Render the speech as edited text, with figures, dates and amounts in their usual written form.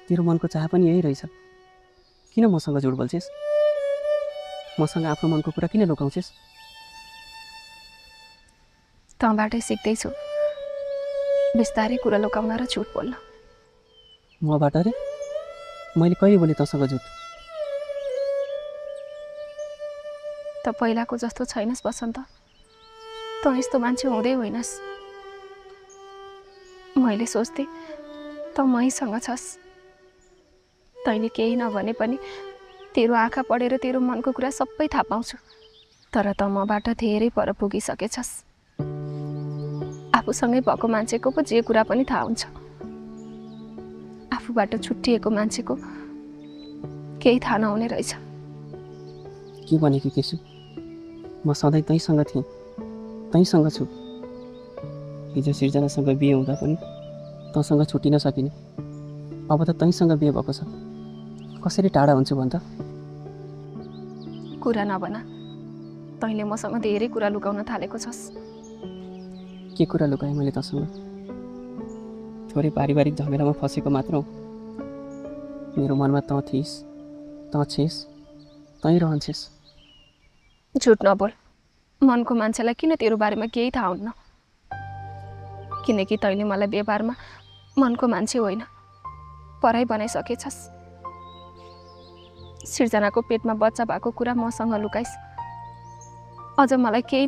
तेरो मनको चाह पनि यही रहेछ। किन मसँग झुट बोल्छेस्? मसँग आफ्नो मनको कुरा किन लुकाउँछेस्? तँबाटै सिक्दैछु बिस्तारै कुरा लुकाउन र झुट बोल्न। मबाट रे? मैले कहिले बोलेँ तँसँग झुट? त पहिलाको जस्तो छैनस् बसन्त। तँ यस्तो मान्छे हुँदै होइनस्। मैले सोच्थेँ त मसँग छस्। तैँले केही नभने पनि तेरो आँखा पढेर तेरो मनको कुरा सबै थाहा पाउँछु। तर त मबाट धेरै पर पुगिसकेछस्। आफूसँगै भएको मान्छेको पो जे कुरा पनि थाहा हुन्छ। आफूबाट छुट्टिएको मान्छेको केही थाहा नहुने रहेछ। के भनेको केशु? म सधैँ तैँसँग थिएँ, तैँसँग छु। हिजो सिर्जनासँग बिहे हुँदा पनि तँसँग छुट्टिन सकिने। अब त तैँसँग बिहे भएको छ, कसरी टाढा हुन्छु भन् त? कुरा नबना। तैँले मसँग धेरै कुरा लुकाउन थालेको छस्। के कुरा लुकाएँ मैले तँसँग? थोरै पारिवारिक झमेलामा फसेको मात्र हो। मेरो मनमा तँ थिइस्, तँ छेस्, तँ रहन्छेस्। झुट नबोल। मनको मान्छेलाई किन तेरो बारेमा केही थाहा हुन्न? किनकि तैँले मलाई व्यवहारमा मनको मान्छे होइन, पराई बनाइसकेछस्। सिर्जनाको पेटमा बच्चा भएको कुरा मसँग लुकाइस्। अझ मलाई केही